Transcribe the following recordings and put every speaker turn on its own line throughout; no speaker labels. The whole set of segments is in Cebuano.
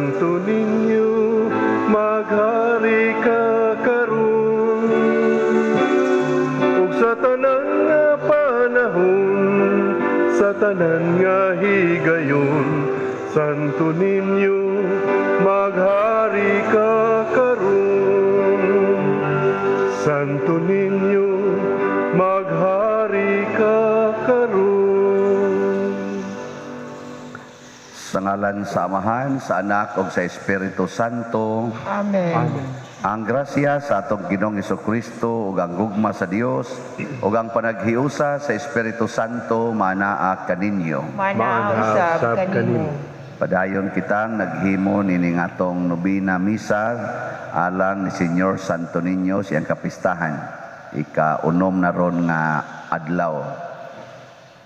Santo Niño, maghari ka karon ug sa tanan nga panahon, sa tanan nga higayon. Santo Niño, maghari ka karon. Santo Niño, maghari ka karon.
Sa ngalan sa Amahan, sa Anak ug sa Espiritu Santo.
Amen.
Ang grasya sa atong Ginoong Kristo ug ang gugma sa Dios ug ang panaghiusa sa Espiritu Santo maanaa kaninyo.
Maanaa usab kanimo.
Padayon kitang naghimo nining atong nobina misa alang ni Señor Santo Niño, siyang kapistahan. Ika-unom na ron nga adlaw.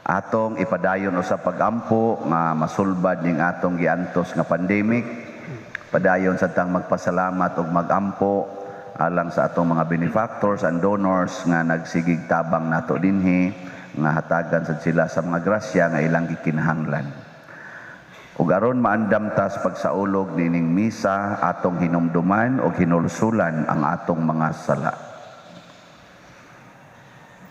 Atong ipadayon sa pagampo nga masulbad ning atong giantos nga pandemic. Padayon sa tang magpasalamat ug magampo alang sa atong mga benefactors and donors nga nagsigig tabang nato dinhi, nga hatagan sad sila sa mga grasya nga ilang gikinahanglan. Ug aron maandam tas pagsaulog nining misa, atong hinumduman ug hinulsulan ang atong mga sala.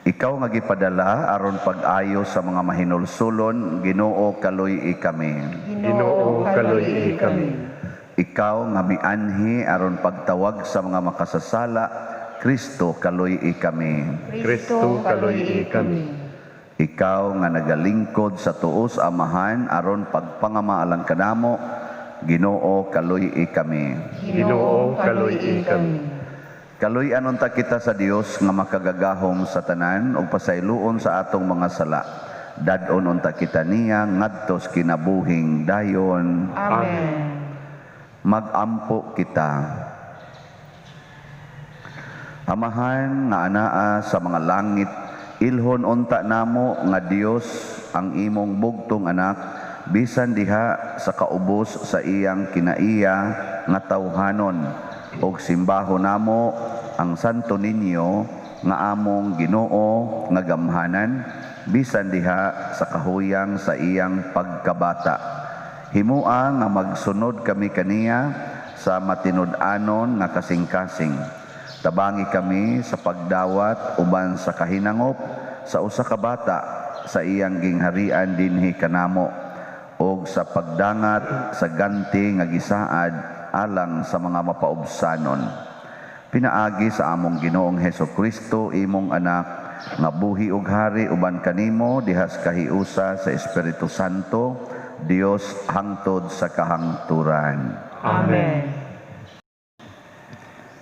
Ikaw nga gipadala aron pag-ayo sa mga mahinulsulon, Ginoo, kaluy-i kami.
Ginoo, kaluy-i kami.
Ikaw nga mianhi aron pagtawag sa mga makasasala, Kristo, kaluy-i kami.
Kristo, kaluy-i kami.
Ikaw nga nagalingkod sa tuos Amahan aron pagpangama alang kanamo, Ginoo, kaluy-i kami.
Ginoo, kaluy-i kami.
Kaluy-an unta kita sa Dios nga makagagahom sa tanan ug pasayloon sa atong mga sala. Dad-on unta kita niya ngadto sa kinabuhing dayon.
Amen.
Magampo kita. Amahan nga anaa sa mga langit, ilhon unta namo nga Dios ang imong bugtong anak bisan diha sa kaubos sa iyang kinaiya nga tawhanon, ug simbaho namo ang Santo Niño nga among Ginoo nga gamhanan bisan diha sa kahuyang sa iyang pagkabata. Himua nga magsunod kami kaniya sa matinud-anon nga kasing-kasing. Tabangi kami sa pagdawat uban sa kahinangop sa usa ka bata sa iyang gingharian dinhi kanamo ug sa pagdangat sa ganti nga gisaad alang sa mga mapaubsanon. Pinaagi sa among Ginoong Heso Kristo, imong anak, nga buhi ug hari uban kanimo dihas kahiusa sa Espiritu Santo, Dios hangtod sa kahangturan.
Amen.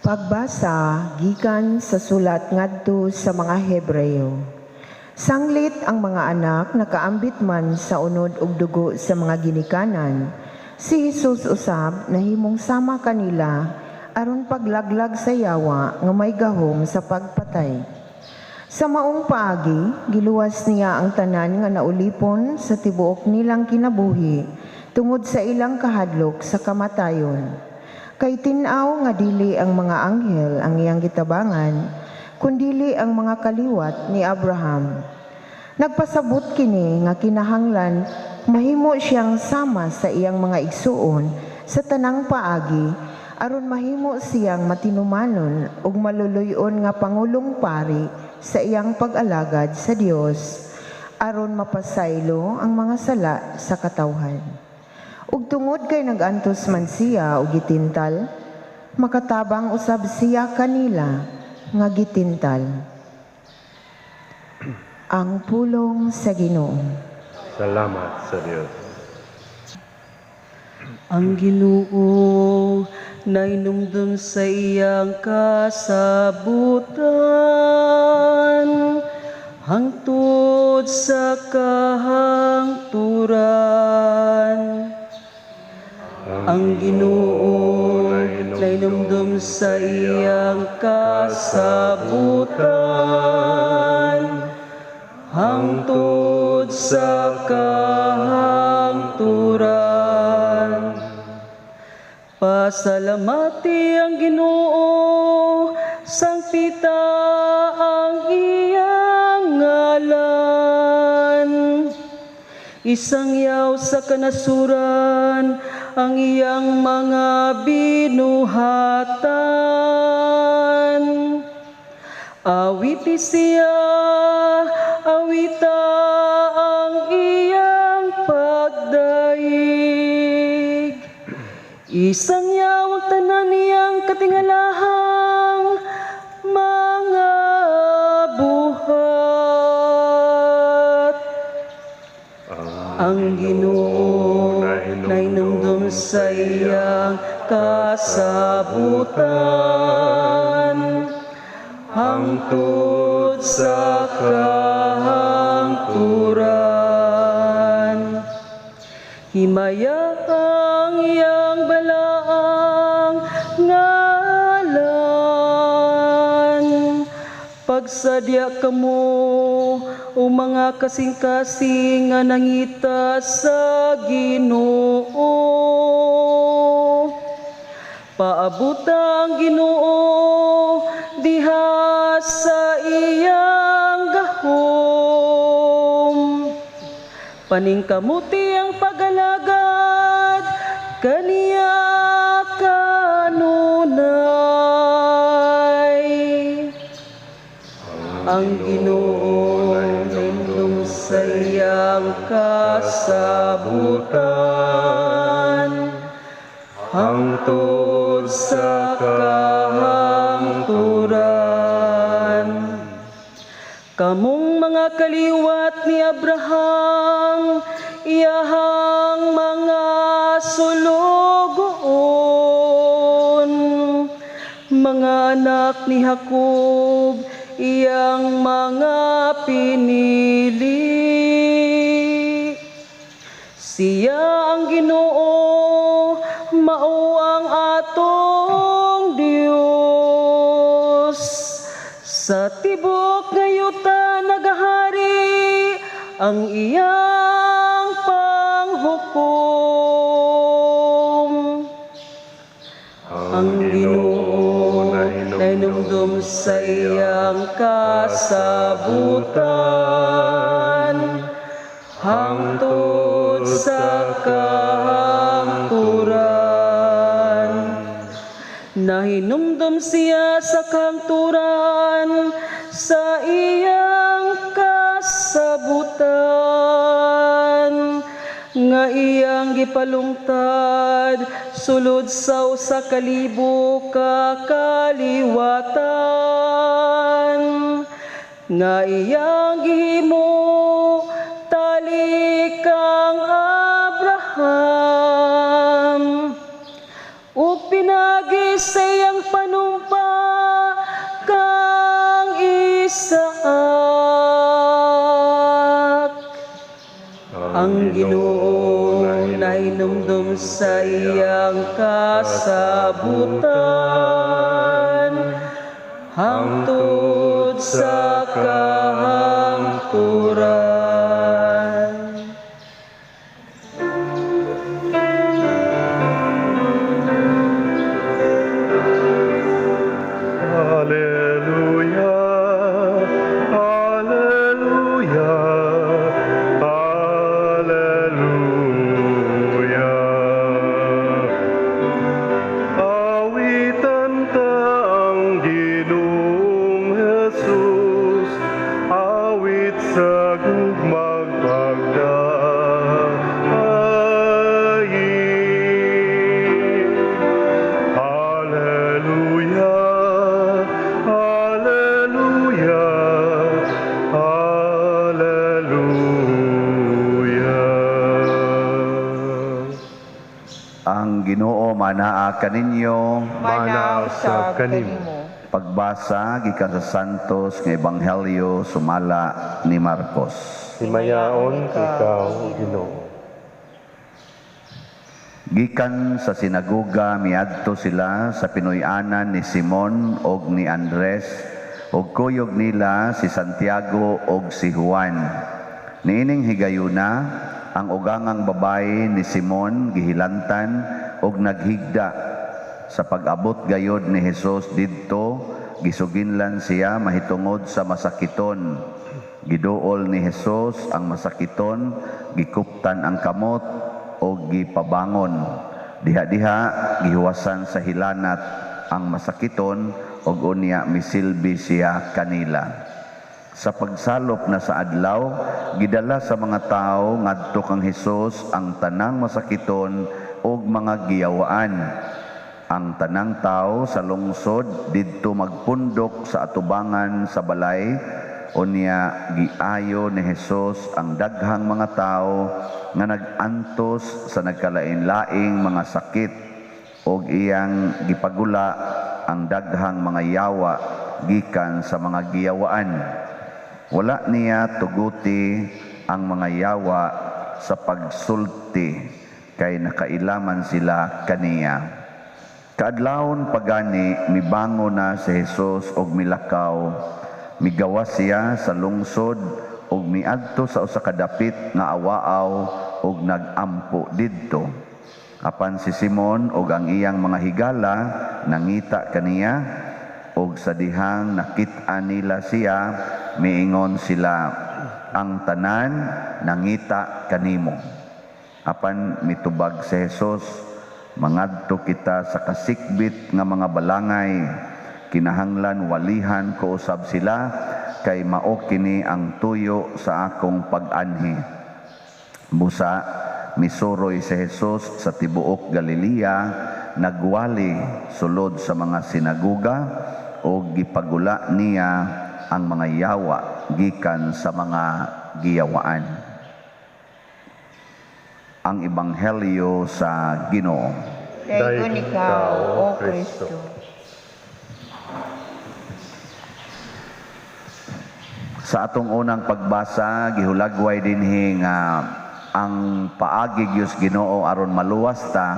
Pagbasa gikan sa sulat ngadto sa mga Hebreo. Sanglit ang mga anak nakaambit man sa unod ug dugo sa mga ginikanan, si Jesus usab nahimong sama kanila aron paglaglag sa yawa nga may gahom sa pagpatay. Sa maong paagi, giluwas niya ang tanan nga naulipon sa tibuok nilang kinabuhi tungod sa ilang kahadlok sa kamatayon. Kay tin-aw nga dili ang mga anghel ang iyang gitabangan, kundili ang mga kaliwat ni Abraham. Nagpasabot kini nga kinahanglan mahimo siyang sama sa iyang mga igsuon sa tanang paagi aron mahimo siyang matinumanon ug maluluy-on nga pangulong pari sa iyang pag-alagad sa Dios aron mapasaylo ang mga sala sa katawhan. Ug tungod kay nag-antos man siya og gitintal, makatabang usab siya kanila nga gitintal. Ang pulong sa Ginoo.
Salamat sa Dios.
Ang Ginoo nainumdum sa iyang kasabutan hangtod sa kahangturan. Ang Ginoo nainumdum sa iyang kasabutan hangtod sa kahangturan. Pasalamati ang Ginoo, sangpita ang iyang ngalan. Isangyaw sa kanasuran ang iyang mga binuhatan. Awiti siya, awita ang iyang pagdayeg. Isangyaw ang tanan niyang katingalahang mga buhat. Ang Ginoo nahinumdum sa iyang kasabutan hangtod sa kahangturan. Himaya ang iyang balaang ngalan. Pagsadya kamo, o mga kasing-kasing nga nangita sa Ginoo. Paabuta ang Ginoo diha sa iyang gahom. Paningkamuti ang pagalagad kaniya kanunay. Ang Ginoo nahinumdum sa iyang kasabutan hangtod sa kahangturan. Kamong mga kaliwat ni Abraham, iyahang mga sulugoon, mga anak ni Jacob, iyang mga pinili. Siya ang Ginoo, mao ang atong Dios. Sa tibok nga yuta nagahari ang iyang panghukom. Ang Ginoo nahinumdum sa iyang kasabutan hangtod sa kahangturan. Nahinumdum siya sa kahangturan sa iyang kasabutan nga iyang gipalungtad sulod sa usa ka libo ka kaliwatan nga iyang gihimo tali kang Abraham ug pinagi sa iyang panumpa kang Isaac. Ang Ginoo nahinumdum sa iyang kasabutan hangtod sa kahangturan.
Alleluia, Alleluia, Alleluia. Awitan ta ang Ginoong Jesus, awit sa gugmag pagdaig. Alleluia, Alleluia, Alleluia.
Ang Ginoo manaa kaninyo.
Manaa usab kanimo.
Pagbasa gikan sa Santos nga Ebanghelyo sumala ni Marcos.
Himayaon ikaw, Ginoo.
Gikan sa sinagoga miadto sila sa Pinoy-anan ni Simon og ni Andres og kuyog nila si Santiago og si Juan. Niining higayuna ang ugangang babae ni Simon gihilantan og naghigda. Sa pag-abot gayod ni Hesus didto, gisuginlan siya mahitungod sa masakiton. Giduol ni Hesus ang masakiton, gikuptan ang kamot o gipabangon. Diha-diha gihuwasan sa hilanat ang masakiton og unya misilbi siya kanila. Sa pagsalop na sa adlaw, gidala sa mga tawo ngadto kang Hesus ang tanang masakiton og mga giyawaan. Ang tanang tawo sa lungsod didto magpundok sa atubangan sa balay. Unya giayo ni Hesus ang daghang mga tawo nga nag-antos sa nagkalain-laing mga sakit og iyang gipagula ang daghang mga yawa gikan sa mga giyawaan. Wala niya tuguti ang mga yawa sa pagsulti kay nakailaman sila kaniya. Kaadlawon pagani mibango na si Hesus og milakaw. Migawas siya sa lungsod og miadto sa usa ka dapit nga awaaw og nagampo didto. Apan si Simon og ang iyang mga higala nangita kaniya, og sa dihang nakit-an nila siya, miingon sila, ang tanan nangita kanimo. Apan mitubag si Hesus, mangadto kita sa kasikbit nga mga balangay, kinahanglan walihan ko usab sila, kay mao kini ang tuyo sa akong pag-anhi. Busa misuroy si Hesus sa tibuok Galilea, nagwali sulod sa mga sinaguga og gipagula niya ang mga yawa gikan sa mga giyawaan. Ang Ebanghelyo sa Ginoo.
Dayon ikaw, O Kristo.
Sa atong unang pagbasa, gihulagway dinhi nga ang paagi Dios Ginoo aron maluwas ta,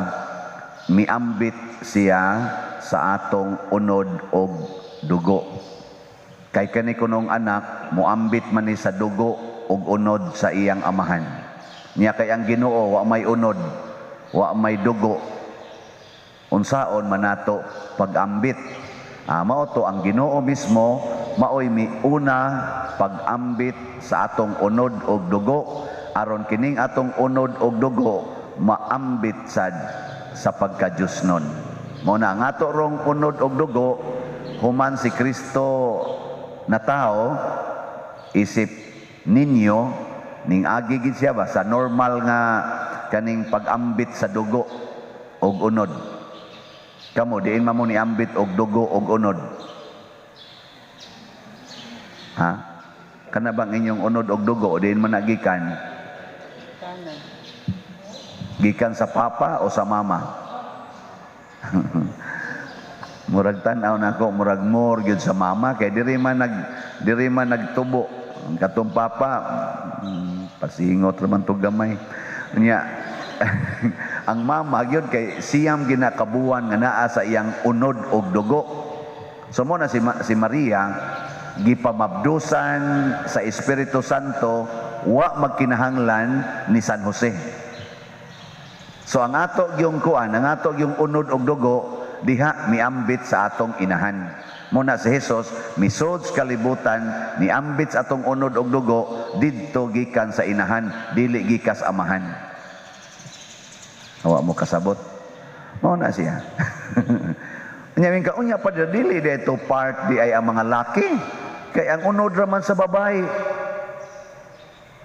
miambit siya sa atong unod og dugo. Kay kani kunong anak moambit man ni sa dugo og unod sa iyang amahan. Niya kay ang Ginoo wa may unod, wa may dugo. Unsaon man nato pag-ambit? Mao to ang Ginoo mismo maoy miuna pag-ambit sa atong unod og dugo aron kining atong unod og dugo maambit sad sa pagka-Diyosnon. Mao na ang ato rong unod og dugo human si Kristo na tao, isip ninyo ning agi gid siya ba sa normal nga kaning pag-ambit sa dugo og unod. Kamo diin man mo niambit og dugo og unod? Ha? Kana bang inyong unod og dugo diin man na gikan? Gikan sa papa o sa mama? Murag tan-aw nako, murag more gyud sa mama kay diri man nagtubo. Ang katong papa pasingot ra man tog gamay. Nya ang mama gyud kay siyam ginakabuan nga naa sa iyang unod og dugo. So mo na si Maria gipamabdusan sa Espiritu Santo, wa magkinahanglan ni San Jose. So ang ato gyung kuan, ang ato gyung unod og dugo diha miambit sa atong inahan. Muna si Jesus misod sa kalibutan, niambit sa atong unod og dugo didto gikan sa inahan, dili gikas amahan. Awa mo kasabot. Mao na siya. Unya ka unya pa dili dito part di ay ang mga laki. Kay ang unod ra man sa babae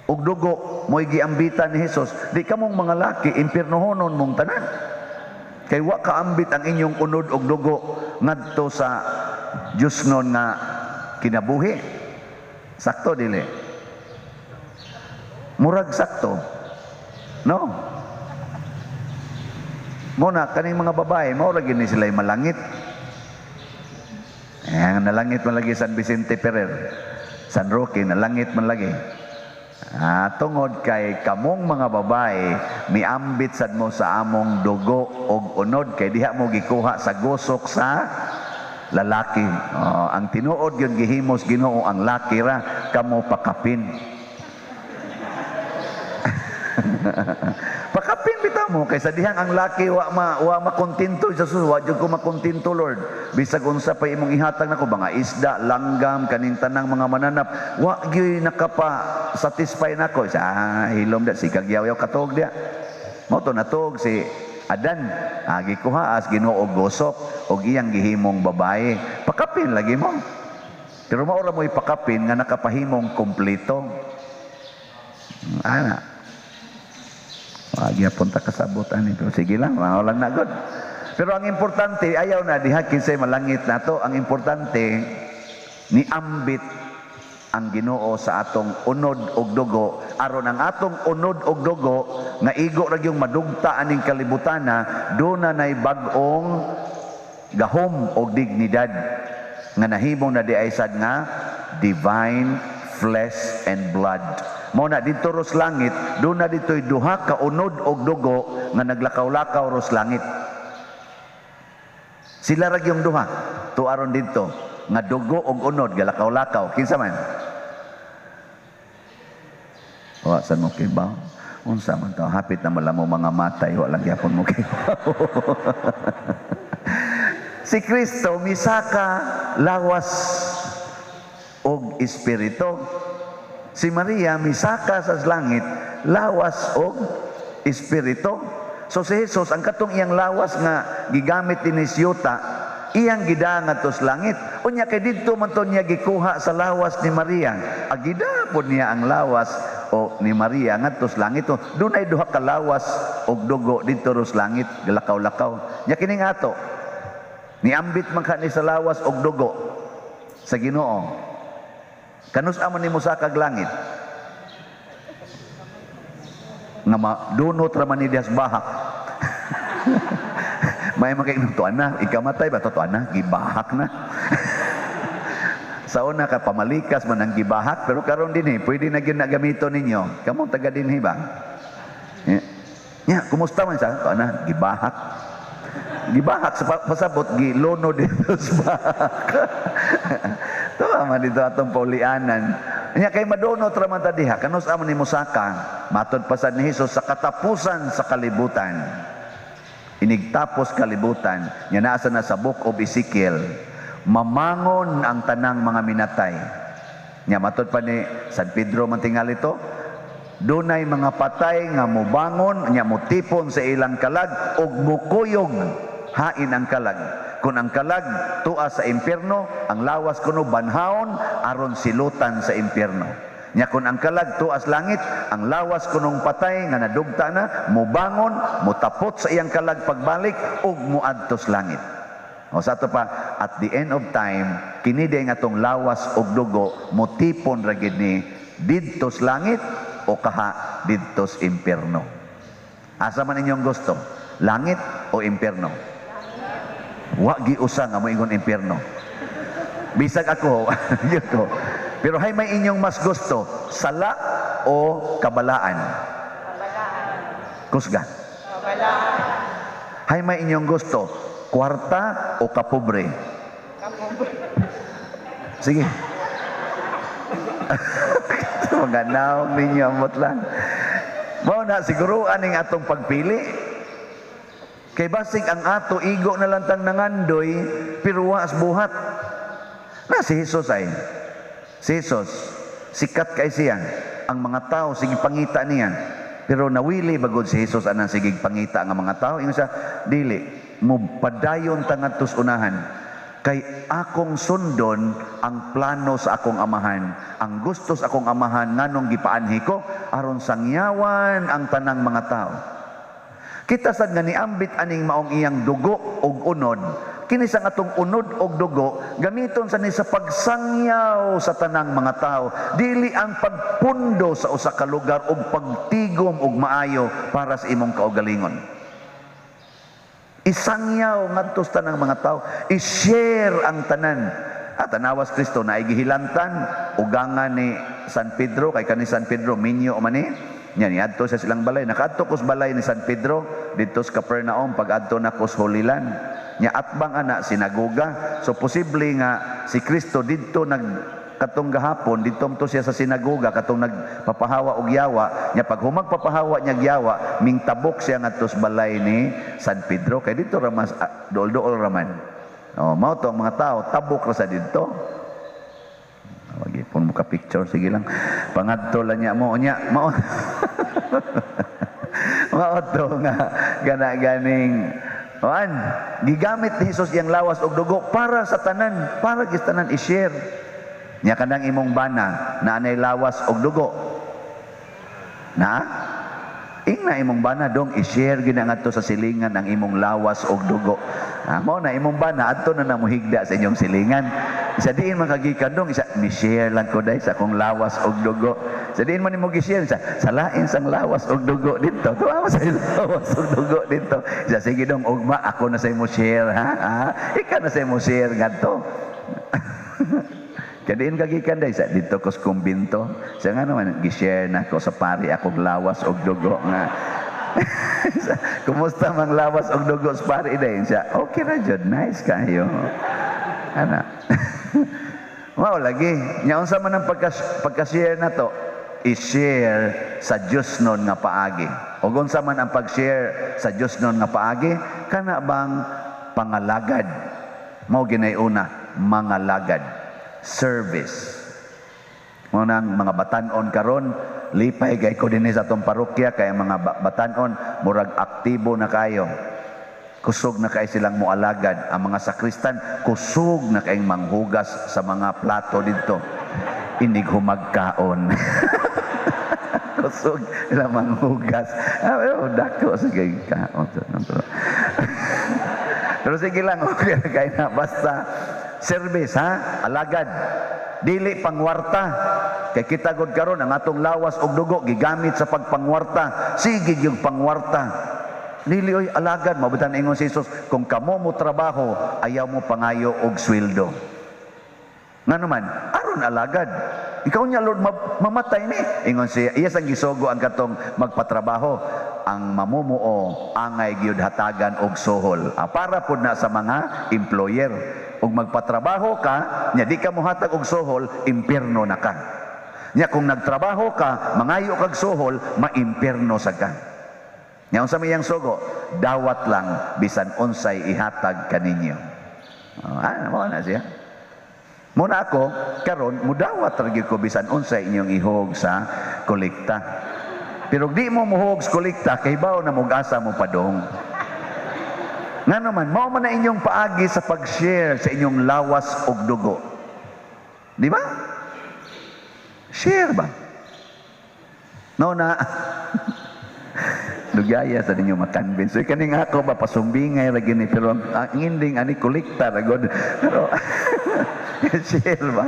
og dugo mo'y giambitan ni Jesus. Di kamong mga laki impiernohonon mong tanan. Kay wa kaambit ang inyong unod og dugo ngadto sa Diyosnon nga kinabuhi. Sakto dili? Murag sakto. No? Muna kaning mga babae mao ra gyud ni sila'y malangit. Eh, nalangit man lagi San Vicente Ferrer, San Roque, nalangit man lagi. Tungod kay kamong mga babae miambit sad mo sa among dugo og unod kay diha mo gikuha sa gusok sa lalaki. Oh, ang tinuod yun gihimos Ginoo ang laki ra kamo pakapin. Pakapin Pakapin bitaw mo kaysa dihang ang laki wa makontento sa sus, wa jud ko makontento, Lord. Bisag unsa pa imong ihatag nako, mga isda, langgam, kaning tanang mga mananap, wa gyud nakapa satisfy nako. Sa hilom da sikag yaw-yaw katog dia. Mao to natog si Adan, gikuha as Ginoo og gosok og iyang gihimong babae. Pakapin lagi mo. Pero mao ra mo ipakapin nga nakapahimong kompleto. Ana. Wa gyapon ta kasabot ani, pero sige lang, mao lang na gud. Pero ang importante, ayaw na diha kinsay malangit nato. Ang importante, niambit ang Ginoo sa atong unod og dugo, aron ang atong unod og dugo nga igo ra gyung madugta aning kalibutana, duna nay bag-ong gahom og dignidad nga nahimong na diay sad nga divine flesh and blood. Mao na didto ros langit, duna dito'y duha ka unod og dugo nga naglakaw-lakaw ros langit. Sila ra gyung duha tuaron didto nga dugo og unod galakaw-lakaw. Kinsa man? Wa san mo kibaw? Unsa man to? Hapit na malamo mga matay, wa lang gyapon mo kibaw. Si Kristo misaka lawas og espiritu. Si Maria misaka sa langit lawas og espiritu. So si Jesus, ang katong iyang lawas nga gigamit ni Siyuta, iyang gida ngadto sa langit. Unya kay didto man to niya gikuha sa lawas ni Maria. Agida pod niya ang lawas o ni Maria ngadto sa langit. Dunay duha ka lawas og dugo didto ros langit, galakaw-lakaw. Nya kining ato niambit man ka ni sa lawas og dugo sa Ginoo. Kanus amo nimo sakag langit? Nga madunot ra man ni dihas bahak. May makainom to ana, ikamatay ba to ana, gibahak na. Sa una ka pamalikas man ang gibahak, pero karon dinhi pwede na gyud na gamiton ninyo. Kamo taga dinhi ba? Nya, kumusta man sa to ana, gibahak. Gibahak sa pasabot gilono dito sa bahak. Tuwa man dito atong paulianan. Nya kay madunot ra man ta diha, kanus amo ni mosaka, matod pa sad ni Hesus sa katapusan sa kalibutan. Inigtapos kalibutan, nya naa na sa Book of Ezekiel, mamangon ang tanang mga minatay. Nya matod pa ni San Pedro man tingali to, dunay mga patay nga mobangon, nya motipon sa ilang kalag ug mukuyog hain ang kalag. Kung ang kalag tua sa impyerno, ang lawas kuno banhaon aron silutan sa impyerno. Nya kun ang kalag tuas langit, ang lawas kunong patay nga nadugta na, mobangon, motapot sa iyang kalag pagbalik ug moadtos langit. O sa ato pa, at the end of time, kini day nga atong lawas ug dugo motipon ra gid ni didtos langit o kaha didtos impyerno. Asa man inyong gusto? Langit o impyerno? Wa giusa nga moingon impyerno. Bisag ako, yun ko. Pero hay may inyong mas gusto, sala o kabalaan?
Kabalaan.
Kusga.
Kabalaan.
Hay may inyong gusto, kwarta o kapobre?
Kapobre.
Sige. Mga naong ninyo, amot lang. Mao na, siguro aning atong pagpili. Kay basig ang ato, igo na lang tang nangandoy, pero waas buhat. Na si Jesus ay. Si Jesus, sikat kay siya. Ang mga tao, sige pangita niya. Pero nawili bagod si Jesus anang sige pangita ang mga tao. Ingon siya, dili, mupadayon ta ngadtos unahan. Kay akong sundon ang plano sa akong amahan. Ang gusto sa akong amahan nganong gipaanhi ko aron sangyawan ang tanang mga tao. Kita sad nga niambit aning maong iyang dugo og unod. Kini sa atong unod og dugo gamiton sa ni sa pagsangyaw sa tanang mga tao. Dili ang pagpundo sa usa ka lugar og pagtigom og maayo para sa imong kaugalingon. Isangyaw ngadto sa tanang mga tao, i-share ang tanan. At tanawas Kristo na gihilantan ugangan ni San Pedro, kay kani San Pedro minyo man ni. Nya niadto sa silang balay, nakaadto kos balay ni San Pedro didto sa Capernaum pag-adto na kos Holy Land. Nya atbang ana sinagoga. So posible nga si Kristo didto nag Katong gahapon didto to siya sa sinagoga katong nagpapahawa og yawa nya. Pag humag papahawa niya yawa, mingtabok siya ngadto sa balay ni San Pedro kay didto ra mas dool-dool raman. Oh, mao to ang mga tao, tabok ra sa didto. Wagi pon mo ka picture, sige lang. Pangadto lang niya mo nya mao. Mao to nga gana ganing Juan, gigamit ni Jesus iyang lawas og dugo para sa tanan, para gis tanan i-share. Nya kanang imong bana na anay lawas og dugo. Na? Ingna imong bana, dong, i-share gina ngadto sa silingan ang imong lawas og dugo. Ah, mao na imong bana adto na namuhigda sa inyong silingan. Isa diin man kagikan, dong, isa mi-share lang ko dai sa akong lawas og dugo. Sa diin man nimo gi-share sa salain sang lawas og dugo didto. Tuwa mo sa lawas og dugo didto. Isa sige dong, ugma ako na sa imo share, ha? Ha? Ikaw na sa imo share ngadto. Kaya diin kagikan day sa dito ko sa kumbinto. Sa nga naman, gi-share na ko sa pari akong lawas og dugo nga. Kumusta mang lawas og dugo sa pari day? Siya, okay ra jud, nice kayo. Ana. Mao lagi. Nya unsa man ang pagka-share na to? I-share sa Dios nun nga paagi. Og unsa man ang pag-share sa Dios nun nga paagi? Kana bang pangalagad? Mao ginay una, mangalagad. Service. Mao nang mga batan-on karon, lipay kay ko dinhi sa atong parokya kay ang mga batan-on murag aktibo na kayo. Kusog na kay silang moalagad. Ang mga sakristan kusog na kayong manghugas sa mga plato didto. Inig humagkaon. Kusog sila manghugas. Ah, oh, dako sige kaon. Pero sige lang, okay na kayo na. Basta service, ha? Alagad. Dili pangwarta. Kay kita gud karon ang atong lawas og dugo gigamit sa pagpangwarta. Sige gyud pangwarta. Dili oy, alagad. Mabutan ingon si Jesus, kung kamo mo trabaho, ayaw mo pangayo og sweldo. Ngano man, aron alagad. Ikaw niya, Lord, mamatay ni. Ingon siya, iya sang gisugo ang katong magpatrabaho. Ang mamumuo, angay gyud hatagan og suhol. Ah, para pud na sa mga employer. Ug magpatrabaho ka, nya di ka mohatag og suhol, impierno na ka. Nya kung nagtrabaho ka, mangayo kag suhol, maimpierno sa ka. Nya unsa may iyang sugo? Dawat lang bisan unsay ihatag kaninyo. Oh, mao na siya. Muna ako, karon mudawat ra gyud ko bisan unsay inyong ihog sa kolekta. Pero di mo muhog sa kolekta, kay bawo na mug-asa mo padong. Nga naman, mao man na inyong paagi sa pag-share sa inyong lawas og dugo. Di ba? Share ba? No na. Dugaya sa ninyo makanbin. So kaning ako ba pasumbingay ra gini, pero ang ending ani kolekta ra god. Pero share ba?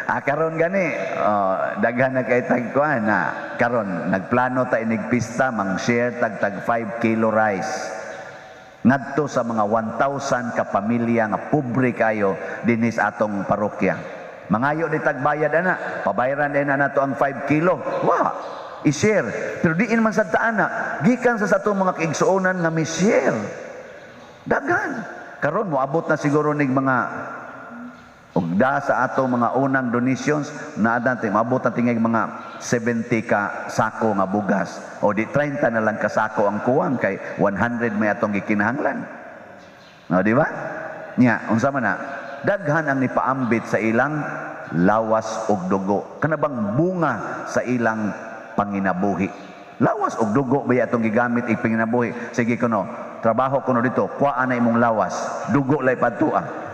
Ah, karon gani, oh, daghan na kay tagkuan na karon nagplano ta inig pista mang-share tag tag 5 kilo rice ngadto sa mga 1,000 ka pamilya nga pobre kayo dinhi sa atong parokya. Mangayo ni tagbayad ana, pabayaran din na nato ang 5 kilo. Wa, i-share. Pero diin man sad ta ana, gikan sa atong mga kaigsuonan nga mi-share. Daghan. Karon moabot na siguro nig mga ugda sa ato mga unang donations na natin maabot na tingay mga 70 ka sako nga bugas o di 30 na lang ka sako ang kuwang kay 100 may atong gikinahanglan. No, di ba? Nya, unsa man na? Daghan ang nipaambit sa ilang lawas og dugo. Kana bang bunga sa ilang panginabuhi? Lawas og dugo ba atong gigamit ipanginabuhi? Sige kuno, trabaho kuno dito, kuhaan na imong lawas, dugo lay padtua.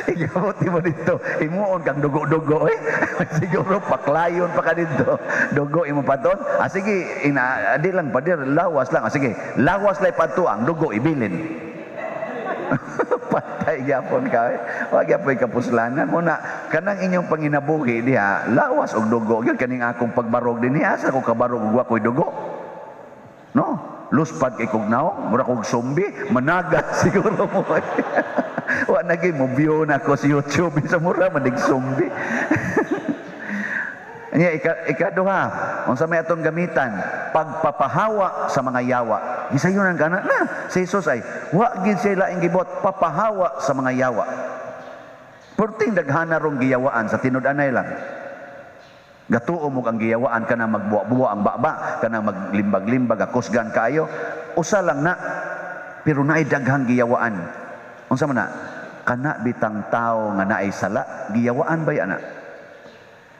Igabot mo dito, imuon kang dugo-dugo eh. Siguro paklayon pa ka dito. Dugo imo paton. Ah sige, ina di lang padir, lawas lang. Ah sige, lawas lay padto ang dugo ibilin. Patay gyapon ka eh. Wa gyapon kapuslanan mo na kanang inyong panginabuhi diha, lawas og dugo gyud kaning akong pagbarog dinhi, asa ko kabarog og wa koy dugo. No? Luspad kay kog naong, mura kog zombie, managat siguro mo. Wa na gyud mo view na ko sa YouTube sa mura manig zombie. Nya ikaduha, unsa may atong gamitan? Pagpapahawa sa mga yawa. Gisayunan kana na si Jesus ay wa gid siya laing gibot papahawa sa mga yawa. Perting daghana rong giyawaan sa tinud-anay lang. Gatuo mo ang giyawaan kana magbuwa-buwa ang baba, kana maglimbag-limbag, akusgan kaayo. Usa lang na, pero naay daghang giyawaan. Unsa man na? Kana bitang tao nga naay sala, giyawaan bay ana?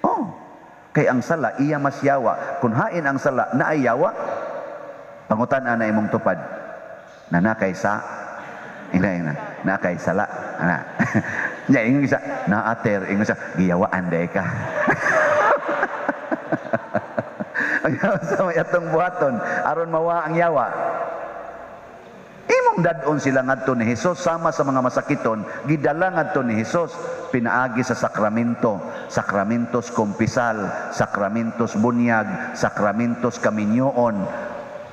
Oh, kay ang sala iya mas yawa. Kung hain ang sala, naay yawa. Pangutan-a na imong tupad. Na nakay sa ina ina, nakay sala. Ana. Nya ingon isa, naater, ingon sa giyawaan day ka. Ang sa may atong buhaton aron mawa ang yawa. Imong dad-on sila ngadto ni Hesus sama sa mga masakiton, gidala ngadto ni Hesus pinaagi sa sakramento, sakramentos kumpisal, sakramentos bunyag, sakramentos kaminyoon,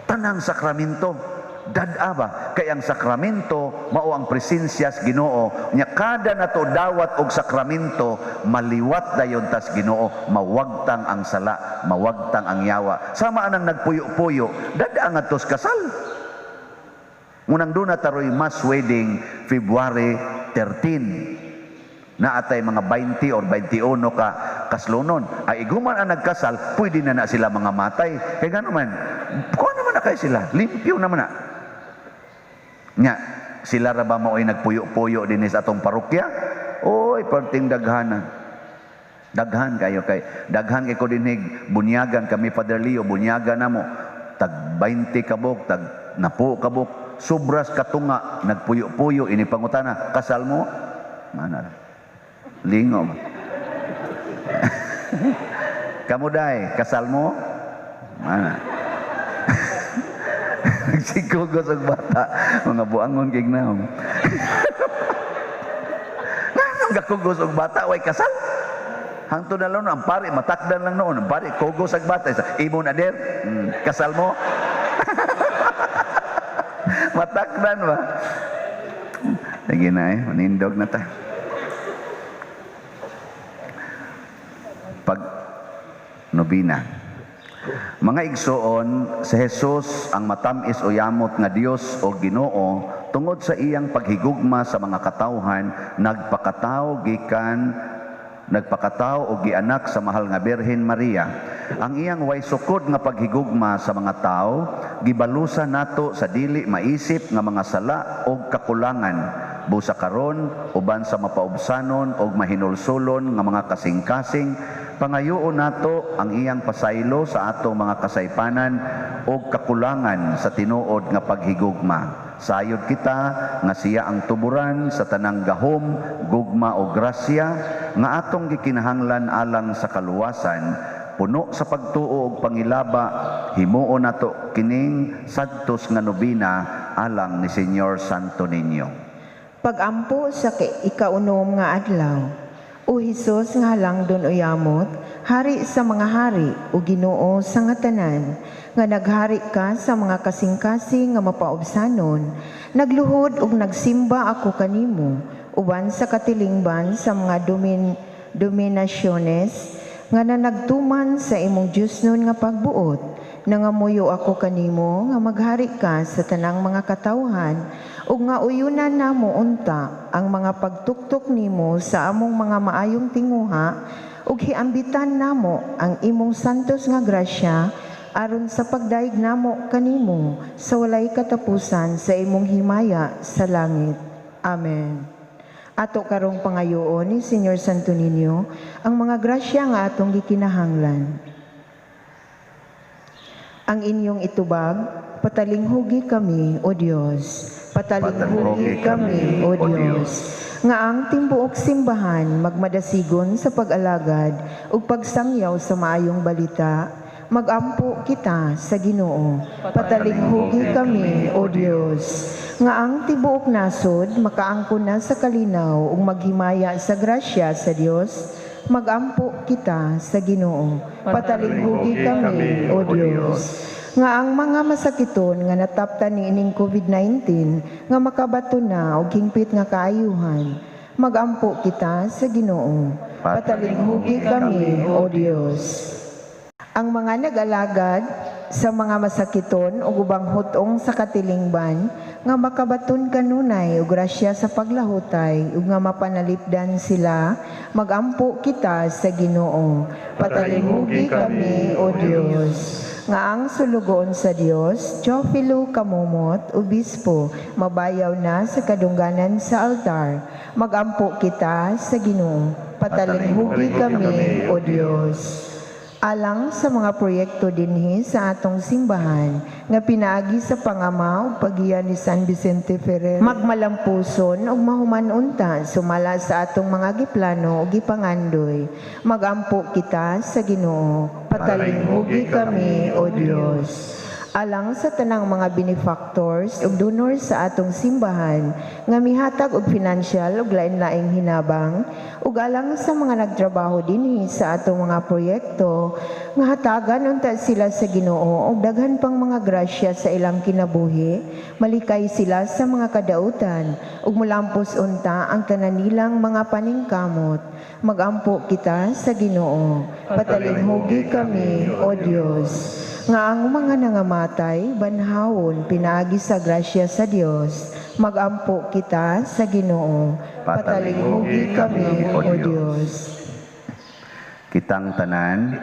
tanang sakramento. Dad-a ba? Kay ang sakramento mao ang presensya sa Ginoo. Nya kada nato dawat og sakramento, maliwat dayon tas Ginoo, mawagtang ang sala, mawagtang ang yawa. Sama anang nagpuyo-puyo, dad-a ngadto sa kasal. Munang doon na taroy mass wedding February 13. Naatay mga 20 or 21 ka kaslonon. Ay iguman ang nagkasal, pwede na na sila mga matay. Kaya gano'n man, kuha naman na kayo sila. Limpyo naman na. Nya, sila ra ba mao'y nagpuyo-puyo din sa atong parokya? Oy, perting daghana. Daghan kayo kay daghan kay ko dinhig bunyagan kami Father Leo, bunyagan namo. Tag 20 kabok, tag napo kabok, sobras katunga nagpuyo-puyo ini pangutana, kasal mo? Mana? Lingo ba? Kamu day, kasal mo? Mana? Nagsikugos og bata, mga buangon kay naom. Nganong gakugos og bata way kasal? Hangtod na lang ang pare matakdan lang noon, ang pare kugos og bata. Imo na der, kasal mo? Matakdan ba? Sige na manindog na ta. Pag nobina. Mga igsoon, si Jesus ang matamis o yamot nga Dios o Ginoo tungod sa iyang paghigugma sa mga katawhan, nagpakatawo og gianak sa mahal nga Birhen Maria. Ang iyang way sukod nga paghigugma sa mga tawo, gibalusan nato sa dili maisip nga mga sala og kakulangan. Busa karon uban sa mapaubsanon og mahinulsulon nga mga kasing-kasing, pangayoon nato ang iyang pasaylo sa atong mga kasaypanan og kakulangan sa tinuod nga paghigugma. Sayod kita nga siya ang tuburan sa tanang gahom, gugma o grasya nga atong gikinahanglan alang sa kaluwasan, puno sa pagtuo og pangilaba, himuon nato kining sadtos nga nobina alang ni Señor Santo Niño.
Pagampo sa ikaunom nga adlaw, o Hesus nga halangdon o yamot, hari sa mga hari o Ginoo sa nga tanan, nga naghari ka sa mga kasing-kasing nga mapaubsanon, nagluhod ug nagsimba ako kanimo, uban sa katilingban sa mga dominasyones, nga nanagtuman sa imong Diyosnon nga pagbuot. Nangamuyo ako kanimo nga maghari ka sa tanang mga katawhan ug nga uyunan namo unta ang mga pagtuktok nimo sa among mga maayong tinguha ug hiambitan namo ang imong santos nga grasya aron sa pagdayeg namo kanimo sa walay katapusan sa imong himaya sa langit. Amen. Ato karong pangayoon ni Señor Santo Niño ang mga grasya nga atong gikinahanglan. Ang inyong itubag, patalinghugi kami, O Dios. Patalinghugi kami, O Dios. Nga ang timbuok simbahan magmadasigon sa pag-alagad ug pagsangyaw sa maayong balita, magampo kita sa Ginoo. Patalinghugi kami, O Dios. Nga ang tibuok nasod makaangkon na sa kalinaw ug maghimaya sa grasya sa Dios, magampo kita sa Ginoo. Patalinghugi kami, O Dios. Nga ang mga masakiton nga nataptan niining COVID-19 nga makabato na og hingpit nga kaayuhan, magampo kita sa Ginoo. Patalinghugi kami, O Dios. Ang mga nag-alagad sa mga masakiton ug ubang hutong sa katilingban nga makabaton kanunay og grasya sa paglahutay ug nga mapanalipdan sila, magampo kita sa Ginoo. Patalingugi kami, O Dios. Nga ang sulugoon sa Dios, Teofilo Camomot, Obispo, mabayaw na sa kadungganan sa altar, magampo kita sa Ginoo. Patalinghugi kami, O Dios. Alang sa mga proyekto dinhi sa atong simbahan nga pinaagi sa pangama ug paggiya ni San Vicente Ferrer, magmalampuson ug mahuman unta sumala sa atong mga giplano ug gipangandoy, magampo kita sa Ginoo. Patalinghugi kami, O Dios. Alang sa tanang mga benefactors ug donors sa atong simbahan nga mihatag og financial ug lain-laing hinabang, ug alang sa mga nagtrabaho dinhi sa atong mga proyekto nga hatagan unta sila sa Ginoo og daghan pang mga grasya sa ilang kinabuhi, malikay sila sa mga kadautan ug mulampos unta ang tanan nilang mga paningkamot, magampo kita sa Ginoo. Patalinghugi kami, O Dios. Nga ang mga nangamatay banhawon pinaagi sa grasya sa Dios, magampo kita sa Ginoo. Patalinghugi kami, O Dios.
Kitang tanan,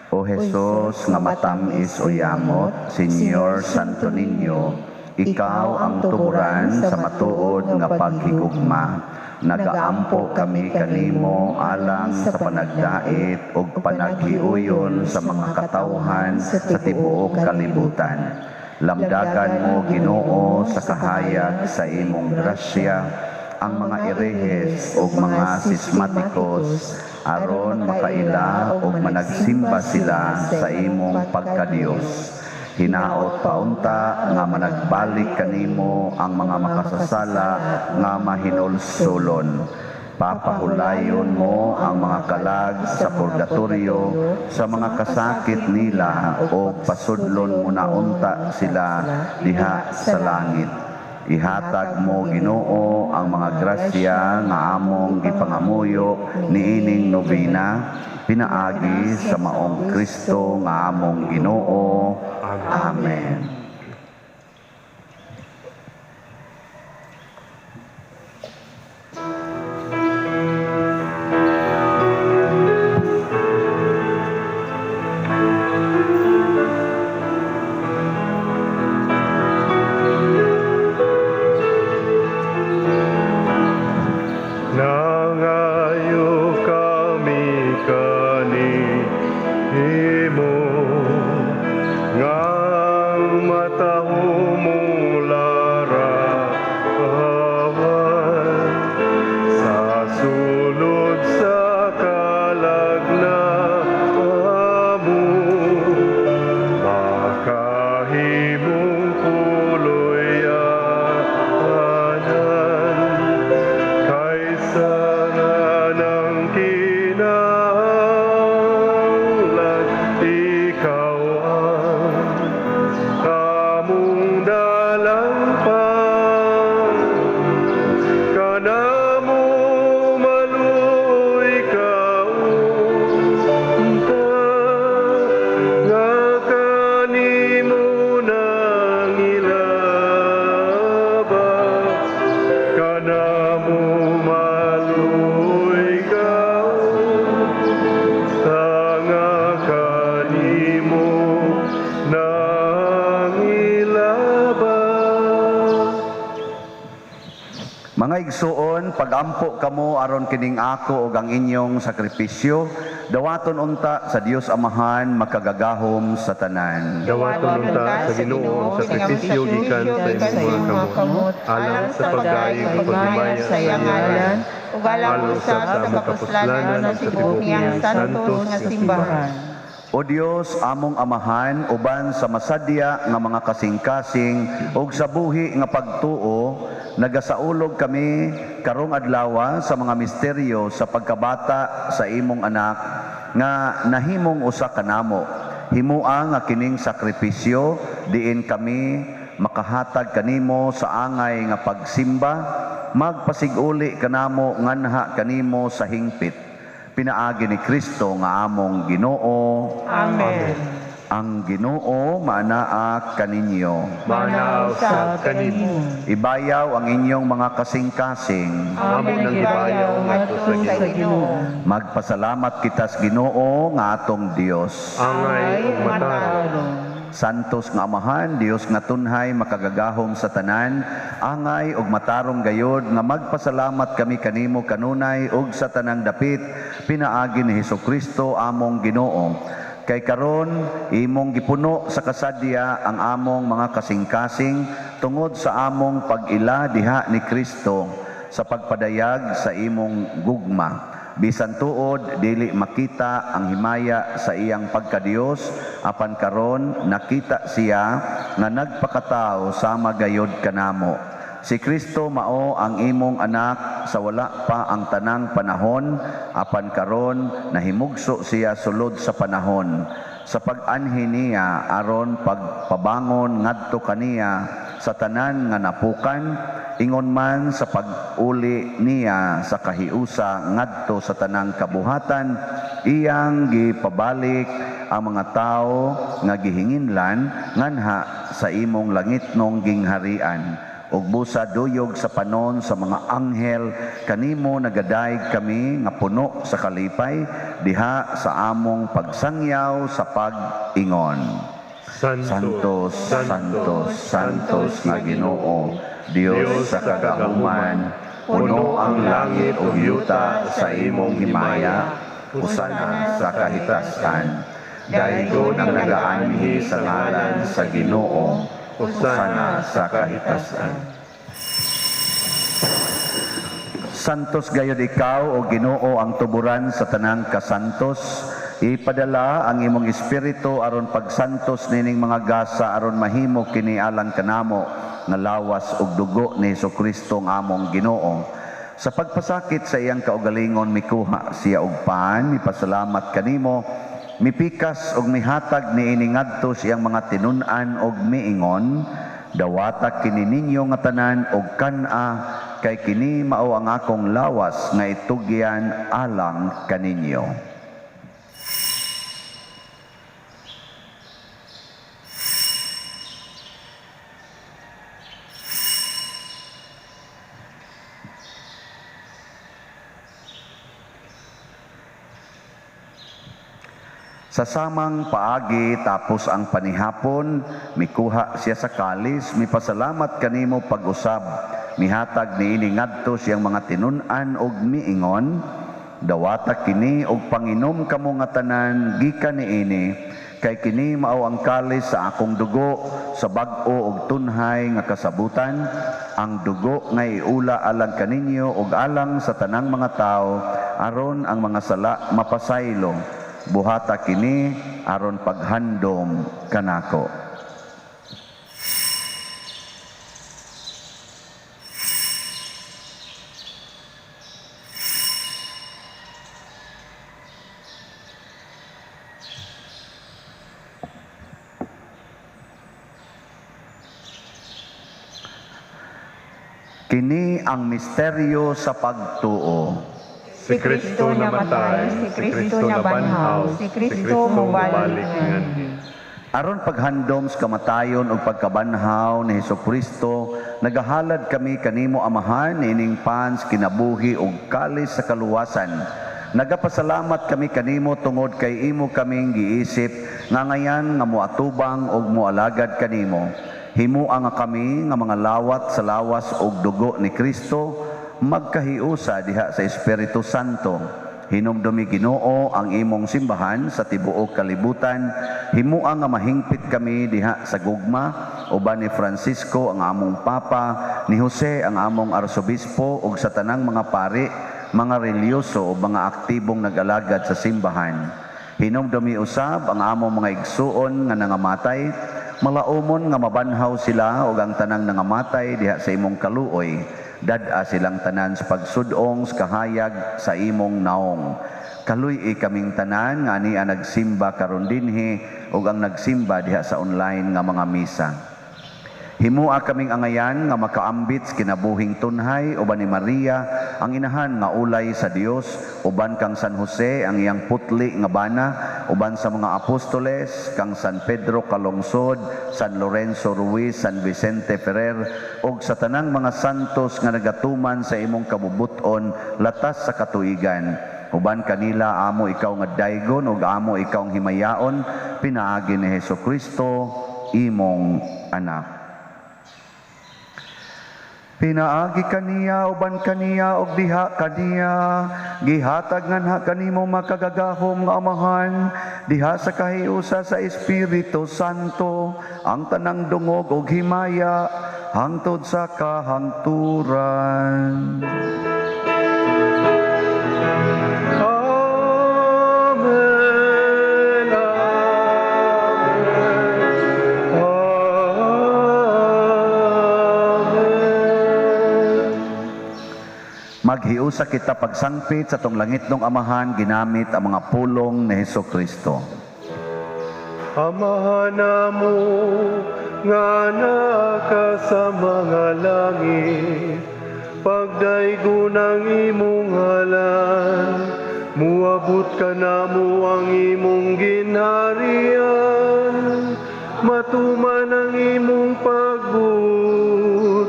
O Jesus nga matam-is o yamot, Señor Santo Niño, ikaw ang tuburan sa matuod nga paghigugma. Nagaampo kami kanimo alang sa panagdait ug panaghiuyon sa mga katawhan sa tibuok kalibutan. Lamdagan mo, Ginoo, sa kahayag sa imong grasya ang mga erehes ug mga sismatikos aron makaila ug managsimba sila sa imong pagkadiyos. Hinaot paunta nga managbalik kanimo ang mga makasasala nga mahinulsulon. Papahulayon mo ang mga kalag sa purgatorio sa mga kasakit nila o pasudlon mo na unta sila diha sa langit. Ihatag mo, Ginoo, ang mga grasya nga among gipangamuyo niining nobena, pinaagi sa maong Kristo nga among Ginoo. Amen.
Nangayo kami kanimo nga matahumong larawan sa sulod sa kalag namo, makahimong puloy-anan kaysa ng kinahanglan, ikaw ang among dalangpan. Kanamo maluoy ka unta, nga kanimo nangilaba. Kanamo maluoy ka unta, nga kanimo nangilaba.
Mga igsuon, pagampo kamo aron kining ako ug ang inyong sakripisyo, dawaton unta sa Dios Amahan makagagahom sa tanan.
Dawaton unta sa Ginoo ang sakripisyo gikan sa imong mga kamot, alang sa pagdayeg ug paghimaya sa iyang ngalan,
ug alang usab sa kapuslanan sa tibuok niyang santos nga simbahan.
O Dios, among Amahan, uban sa masadya nga mga kasing-kasing ug sa buhi nga pagtuo, nagasaulog kami karong adlawa sa mga misteryo sa pagkabata sa imong anak nga nahimong usa kanamo. Himua nga kining sakripisyo diin kami makahatag kanimo sa angay nga pagsimba, magpasiguli kanamo nganha kanimo sa hingpit. Pinaagi ni Kristo nga among Ginoo.
Amen.
Ang Ginoo maanaa kaninyo.
Maanaa usab kanimo.
Ibayaw ang inyong mga kasing-kasing.
Amo nang gibayaw ngadto sa Ginoo.
Magpasalamat kita sa Ginoo nga atong Dios.
Angay ug matarong.
Santos nga Amahan, Dios nga tunhay makagagahom sa tanan, angay ug matarong gayod nga magpasalamat kami kanimo kanunay ug sa tanang dapit pinaagi ni Hesukristo among Ginoo. Kay karon imong gipuno sa kasadya ang among mga kasing-kasing tungod sa among pag-ila diha ni Kristo sa pagpadayag sa imong gugma. Bisan tuod dili makita ang himaya sa iyang pagkadiyos, apan karon nakita siya nga nagpakatao sama gayod kanamo. Si Kristo mao ang imong anak sa wala pa ang tanang panahon, apan karon nahimugso siya sulod sa panahon. Sa pag-anhi niya aron pagpabangon ngadto kaniya sa tanan nga napukan, ingon man sa pag-uli niya sa kahiusa ngadto sa tanang kabuhatan, iyang gipabalik ang mga tawo nga gihinginlan nganha sa imong langitnong gingharian. Ug busa duyog sa panon sa mga anghel kanimo nagadayeg kami nga puno sa kalipay diha sa among pagsangyaw sa pag-ingon. Santos, Santos, Santos nga Ginoo, Dios sa kagahuman, puno ang langit ug yuta sa imong himaya, usana sa kahitasan. Daygon ang nagaanhi sa ngalan sa Ginoo, usana sa kahitasan. Santos gayod ikaw o Ginoo ang tuburan sa tanang kasantos. Ipadala ang imong espiritu aron pagsantos nining mga gasa aron mahimo kini alang kanamo nga lawas ug dugo ni Hesukristo ang among Ginoo. Sa pagpasakit sa iyang kaugalingon mikuha siya og pan, mipasalamat kanimo, mipikas og mihatag niini ngadto sa iyang mga tinun-an og miingon, dawata kini ninyo nga tanan og kan-a, kay kini mao ang akong lawas nga itugyan alang kaninyo. Sa samang paagi tapos ang panihapon, mikuha siya sa kalis, mipasalamat kanimo pag-usab, mihatag niini ngadto siyang mga tinun-an og miingon, dawata kini og panginom kamo nga tanan gikan niini, kay kini mao ang kalis sa akong dugo sa bag-o og tunhay nga kasabutan, ang dugo nga iula alang kaninyo og alang sa tanang mga tawo aron ang mga sala mapasaylo. Buhata kini aron paghandom kanako. Kini ang misteryo sa pagtuo.
Si Kristo namatay, si Kristo nabanhaw, si Kristo mobalik nganhi.
Aron paghandom sa kamatayon ug pagkabanhaw ni Hesukristo, nagahalad kami kanimo Amahan ining pans kinabuhi ug kalis sa kaluwasan. Nagapasalamat kami kanimo tungod kay imo kaming giisip nga ngayan nga moatubang ug moalagad kanimo. Himua nga kami nga mga lawat sa lawas ug dugo ni Kristo, magkahiusa diha sa Espiritu Santo. Hinumdumi Ginoo ang imong simbahan sa tibuok kalibutan. Himua nga mahingpit kami diha sa gugma uban ni Francisco ang among Papa, ni Jose ang among Arsobispo ug sa tanang mga pari, mga relyoso ug mga aktibong nag-alagad sa simbahan. Hinumdumi usab ang among mga igsuon nga nangamatay, malaumon nga mabanhaw sila ug ang tanang nangamatay diha sa imong kaluoy. Dad-a silang tanan sa pagsudong sa kahayag sa imong naong. Kaluy-i kaming tanan nga ania nagsimba karon dinhi ug ang nagsimba diha sa online nga mga misa. Himua kaming angayan nga makaambit sa kinabuhing tunhay uban ni Maria ang inahan nga ulay sa Dios, uban kang San Jose ang iyang putli nga bana uban sa mga apostoles kang San Pedro Calungsod, San Lorenzo Ruiz, San Vicente Ferrer ug sa tanang mga santos nga nagatuman sa imong kabubut-on latas sa katuigan. Uban kanila amo ikaw nga daygon ug amo ikaw ang himayaon pinaagi ni Hesukristo imong anak. Pinaagi kaniya, uban kaniya, ug diha kaniya, gihatag nganha kanimo makagagahom nga Amahan, diha sa kahiusa sa Espiritu Santo, ang tanang dungog ug himaya, hangtod sa kahangturan.
Amen. Amen. Amen.
Maghiusa kita pagsangpit sa tong langitnong Amahan ginamit ang mga pulong ni Hesukristo.
Amahan namo nga naa ka sa mga langit, pagdaygon ang imong ngalan, muabot kanamo ang imong ginharian, matuman ang imong pagbuot,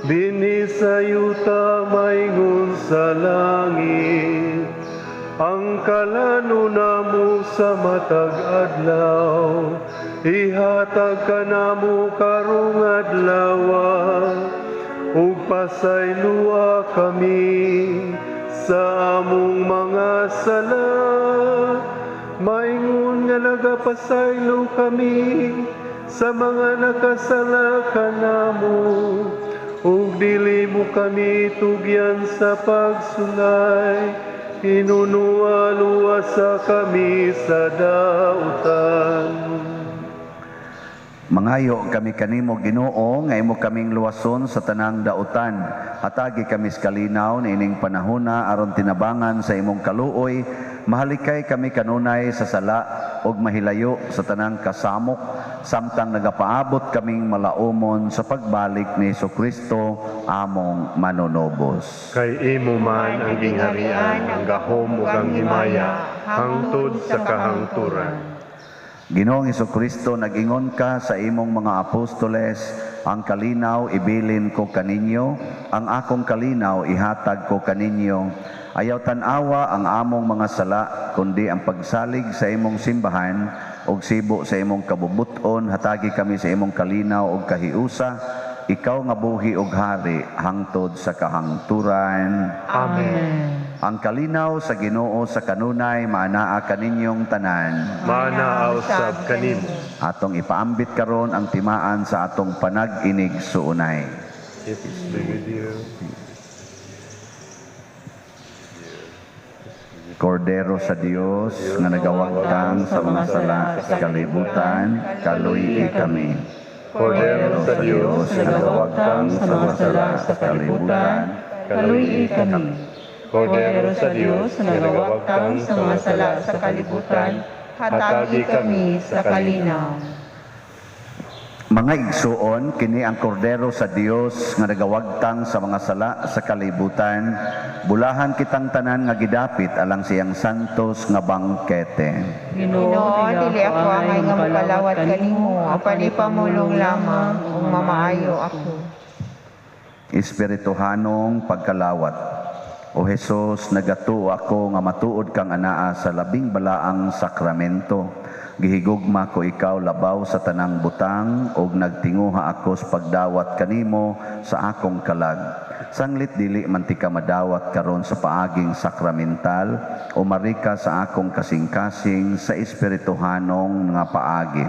dinhi sa yuta maingon sa langit. Ang kalano namo sa matag adlaw, ihatag kanamo karong adlaw, ug pasayloa kami sa among mga sala, maingon nga nagapasaylo kami sa mga nakasala kanamo, ug dili mo kami tugyan sa pagsulay, hinunoa luwasa kami sa dautan.
Mangayo kami kanimo Ginoo nga imo kaming luwason sa tanang dautan. Hatagi kami sa kalinaw niining panahona aron tinabangan sa imong kaluoy. Mahalikay kami kanunay sa sala ug mahilayo sa tanang kasamok samtang nagapaabot kaming malaumon sa pagbalik ni Hesukristo among manunubos.
Kay imo man ang gingharian, ang gahom ug ang himaya hangtod sa kahangturan.
Ginoong Hesukristo, nag-ingon ka sa imong mga apostoles, ang kalinaw ibilin ko kaninyo, ang akong kalinaw ihatag ko kaninyo. Ayaw tan-awa ang among mga sala, kundi ang pagsalig sa imong simbahan ug sibo sa imong kabubut-on, hatagi kami sa imong kalinaw ug kahiusa, ikaw nga buhi ug hari hangtod sa kahangturan.
Amen.
Ang kalinaw sa Ginoo sa kanunay maanaa kaninyong tanan.
Maanaa usab kanimo.
Atong ipaambit karon ang timaan sa atong panag-inig suunay.
Peace be with you.
Kordero sa Dios nga nagawagtang sa mga sala sa kalibutan, kaluy kami.
Kordero sa Dios
nga nagawagtang sa mga sala sa kalibutan,
kaluy kami.
Kordero sa Dios nga nagawagtang sa mga sala sa kalibutan, hatagi kami sa kalinaw.
Mga igsuon, kini ang kordero sa Dios nga nagawagtang sa mga sala sa kalibutan. Bulahan kitang tanan nga gidapit alang siyang santos nga bangkete.
Ginoo, dili ako angay nga mokalawat kanimo, apan ipamulong lamang ug mamaayo ako.
Espirituhanong pagkalawat. O Jesus, nagatuo ako nga matuod kang anaa sa labing balaang sakramento. Gihigugma ko ikaw labaw sa tanang butang ug nagtinguha ako sa pagdawat kanimo sa akong kalag. Sanglit dili man ti ka madawat karon sa paaging sakramental o marika sa akong kasing-kasing sa espirituhanong nga paagi.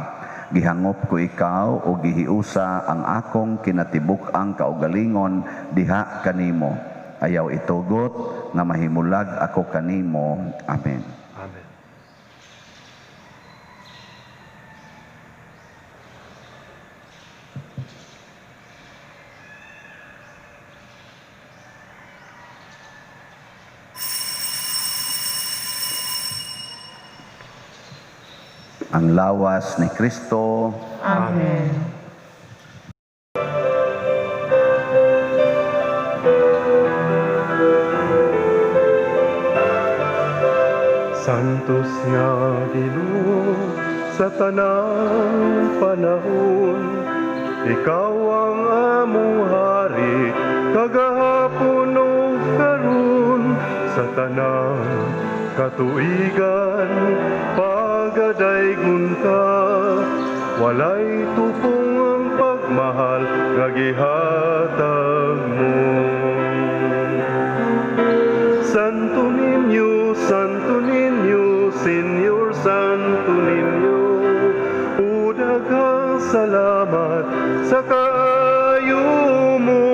Gihangop ko ikaw o gihiusa ang akong kinatibuk-ang kaugalingon diha kanimo. Ayaw itugot nga mahimulag ako kanimo. Amen.
Amen.
Ang lawas ni Kristo.
Amen.
Santos nga Ginoo sa tanang panahon, ikaw ang among hari kagahapon ug karon, sa tanang katuigan pagadaygon ka. Walay tupong ang pagmahal nga gihatag mo. Santo Niño, Santo Niño, Señor Santo Niño, o daghang salamat sa kaayo mo.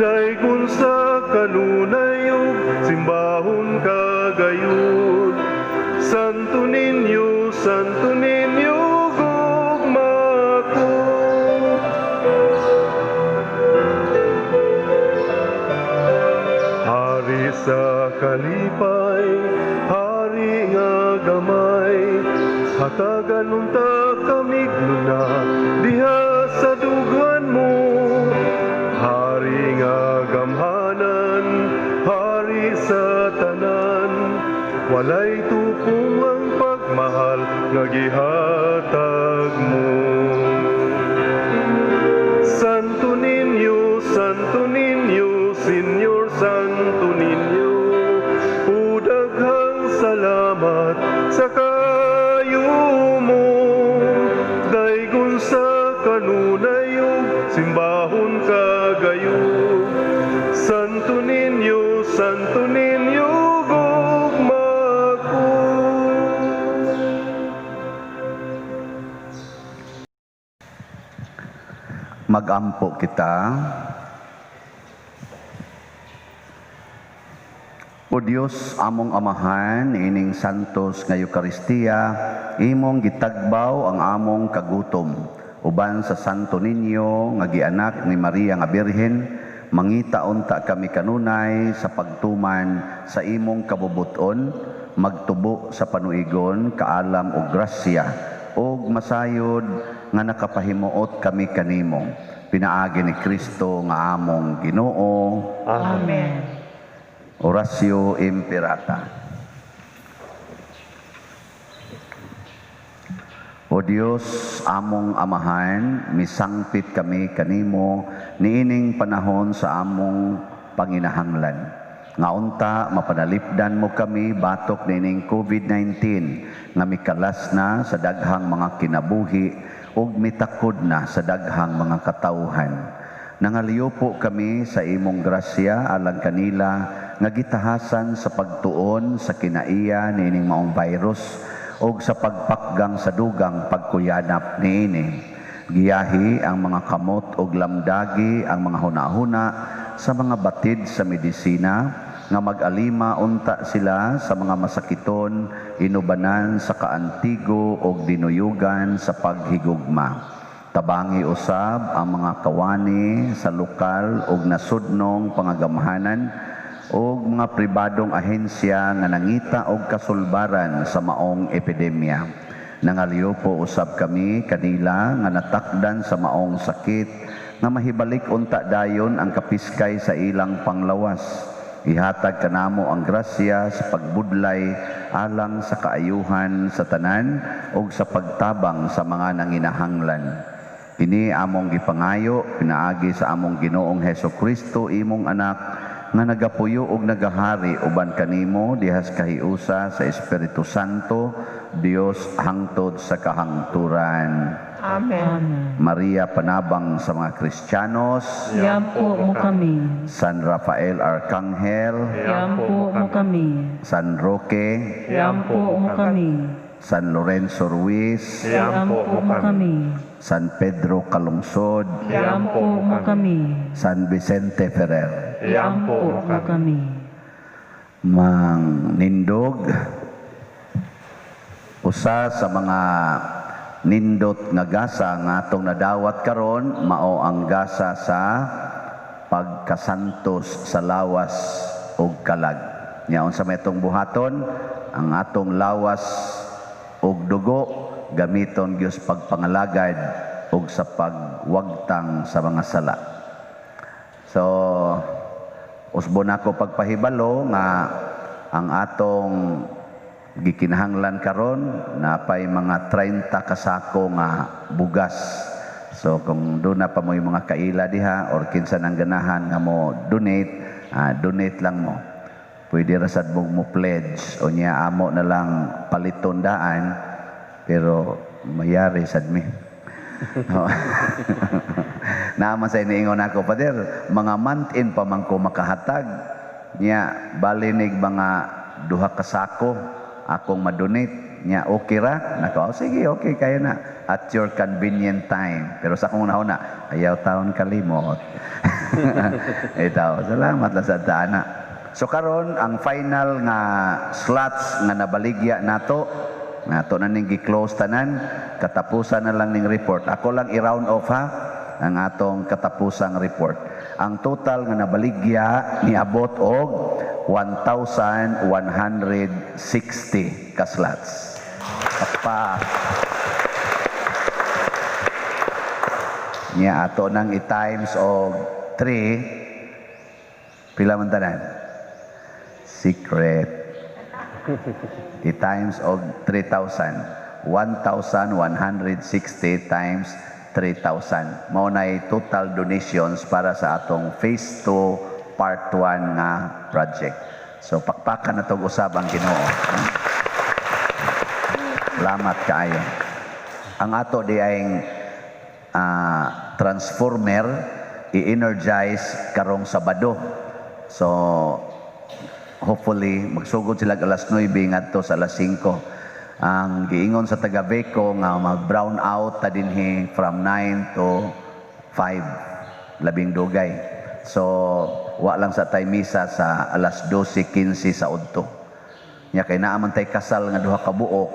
Daygon sa kanunay ug simbahon ka gayud. Santo Niño, Santo Niño, gugma ko. Hari sa kalipay, hari nga gamay, hatagan unta kamig luna diha sa dughan mo. Hari nga gamhanan, hari sa tanan, walay tupong ang pagmahal nga gihatag mo. Santo Niño, Santo Niño, Señor Santo Niño, o daghang salamat sa kaayo mo. Daygon sa kanunay ug simbahon ka gayud. Santo Niño, Santo Niño, gugma ko.
Magampo kita. O Dios, among Amahan, ining santos nga Eukaristiya, imong gitagbaw ang among kagutom. Uban sa Santo Niño nga gianak ni Maria nga Birhen, mangita unta kami kanunay sa pagtuman sa imong kabubuton, magtubo sa panuigon, kaalam ug grasya, ug masayod nga nakapahimuot kami kanimo. Pinaagi ni Kristo nga among Ginoo.
Amen.
Oratio Imperata. O Dios, among Amahan, misangpit kami kanimo niining panahon sa among panginahanglan. Nga unta mapanalipdan mo kami batok niining COVID-19 nga mikalas na sa daghang mga kinabuhi ug mitakod na sa daghang mga katawhan. Nangaliyo kami sa imong grasya alang kanila nga gitahasan sa pagtuon sa kinaiya niining maong virus og sa pagpakgang sa dugang pagkuyanap niini. Giyahi ang mga kamot og lamdagi ang mga hunahuna sa mga batid sa medisina nga mag-alima unta sila sa mga masakiton inubanan sa kaantigo og dinuyugan sa paghigugma. Tabangi usab ang mga kawani sa lokal og nasudnong pangagamhanan og mga pribadong ahensya nga nangita og kasulbaran sa maong epidemya. Nangaliyo po usab kami kanila nga natakdan sa maong sakit nga mahibalik unta dayon ang kapiskay sa ilang panglawas. Ihatag kanamo ang grasya sa pagbudlay alang sa kaayuhan sa tanan ug sa pagtabang sa mga nanginahanglan. Kini among gipangayo pinaagi sa among Ginoong Hesus Kristo, imong anak, nga nagapuyo og nagahari uban kanimo dihas kahiusa sa Espiritu Santo, Dios hangtod sa kahangturan.
Amen.
Maria, panabang sa mga Kristiyanos,
Iampo mo kami.
San Rafael Arcangel,
Iampo mo kami.
San Roque,
Iampo mo kami.
San Lorenzo Ruiz,
Iampo mo kami.
San Pedro Calungsod,
Iampo mo kami.
San Vicente Ferrer.
Iampo mo kami.
Mang Nindog, usa sa mga nindot nga gasa nga atong nadawat karon mao ang gasa sa pagkasantos sa lawas ug kalag. Nya unsa may atong buhaton, ang atong lawas ug dugo gamiton gyud pagpangalagad ug sa pagwagtang sa mga sala. So usbon ako pagpahibalo nga ang atong Gikinahanglan karon napay mga 30 kasako nga bugas. So kung duna pa mo yung mga kaila diha or kinsa nang ganahan nga mo donate, donate lang mo. Pwede ra sad mo mo pledge o niya amo na lang paliton daan, pero mayari sad mi. Oh. Naman sa iniingon ako, "Pader, mga month in pa man ko makahatag." Nya, balinig mga 2 ka sako akong madonate. Nya, okay ra? Nako, "Oh, sige, okay, kaya na. At your convenient time." Pero sa akong una, ayaw taon kalimot. Ito, salamat lang sa dana. So karon ang final nga slots nga nabaligya nato, nato na ning gi-close tanan, katapusan na lang ning report. Ako lang i-round off ha, ang atong katapusang report. Ang total nga nabaligya niabot og 1,160 ka slots. Pa. Nya ato nang i-times og 3, pila man tanan? Secret. I-times og 3,000. 1,160 times 3,000. Mao nay total donations para sa atong Phase 2 Part 1 nga project. So pakpakan na tog usab ang Ginoo. Salamat kaayo. Ang ato di ay transformer i-energize karong Sabado. So hopefully magsugod sila alas 9 ngadto sa alas 5. Ang giingon sa taga Beko nga mag-brown out ta dinhi from 9 to 5, labing dugay. So wa lang sa tay misa sa alas 12:15 sa udto. Nya kay naa man tay kasal nga duha ka buok,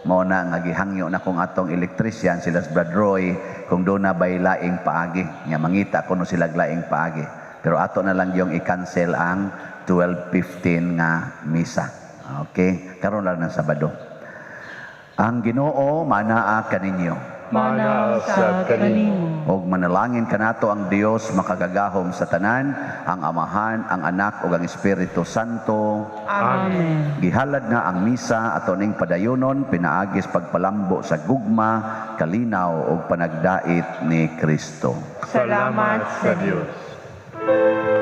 mao na nga gihangyo na kung atong electrician sila Brad Roy kung do na bay laing paagi. Nya mangita kuno sila laing paagi. Pero ato na lang yung i-cancel ang 12:15 nga misa. Okay, karon lang ng Sabado. Ang Ginoo manaa kaninyo.
Manaa sad kanimo.
Og manalangin kanato ang Dios makagagahom sa tanan, ang Amahan, ang Anak ug ang Espiritu Santo.
Amen.
Gihalad na ang misa ato ning padayonon pinaagis pagpalambo sa gugma, kalinaw ug panagdait ni Kristo.
Salamat sa Dios.
Diyos.